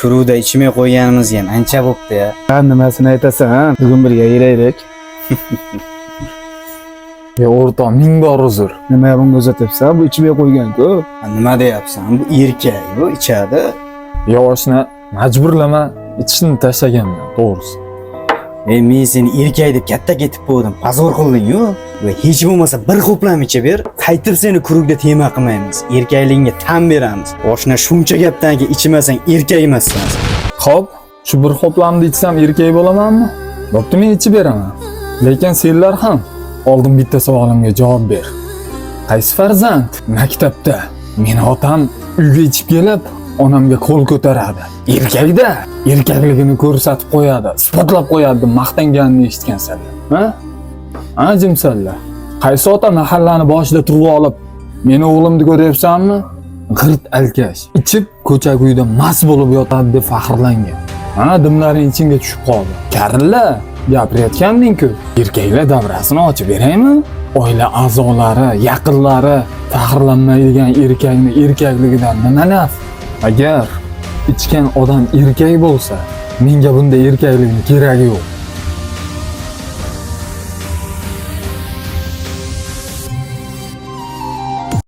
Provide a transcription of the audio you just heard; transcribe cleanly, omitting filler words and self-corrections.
Kuruvda ichmay qo'yganimizga ham ancha bo'pti ya. Ha, nimasini aytasan? Bugun birga yuraylik. Ya o'rtoq, ming bor uzr. Nima bunga uzatyapsan? Bu ichmay qo'ygan-ku. Ha, nima deyapsan? Bu erkak, bu ichadi. Yo oshna, majburlama, ichishni tashlaganman, to'g'risi. E, men seni erkak deb katta ketib qo'ydim. Позор qilding-ku. Va hech bo'lmasa bir ho'plam ichib ber. Qaytib seni круг da tema qilmaymiz. Erkakligingga tan beramiz. Oshna, shuncha gapdan keyin ichmasang erkak emassan. Xo'p, shu bir ho'plamni ichsam erkak bo'lamanmi? Bo'pti, men ichib beraman. Lekin senlar ham oldin bitta savolimga javob ber. Qaysi farzand maktabda meni otam uyga ichib kelib onamga qo'l ko'taradi? Erkakda erkakligini ko'rsatib qo'yadi, isbotlab qo'yadi deb maqtanganini eshitgansanlar. Ha? Ha, jimsanlar. Qaysi ota mahallani boshida turib olib, meni o'g'limni ko'ryapsanmi? G'irt alkash. Ichib ko'cha ko'yda mast bo'lib yotadi deb faxrlangan. Mana dimlaring ichingga tushib qoldi. Karilla, gapirayotganding-ku. Erkaklar davrasini ochib beraymi? Oila a'zolari, yaqinlari faxrlanmaydigan erkakni erkakligidan nima naf? Agar ichgan odam erkak bo'lsa, menga bunday erkaklikni keragi yo'q.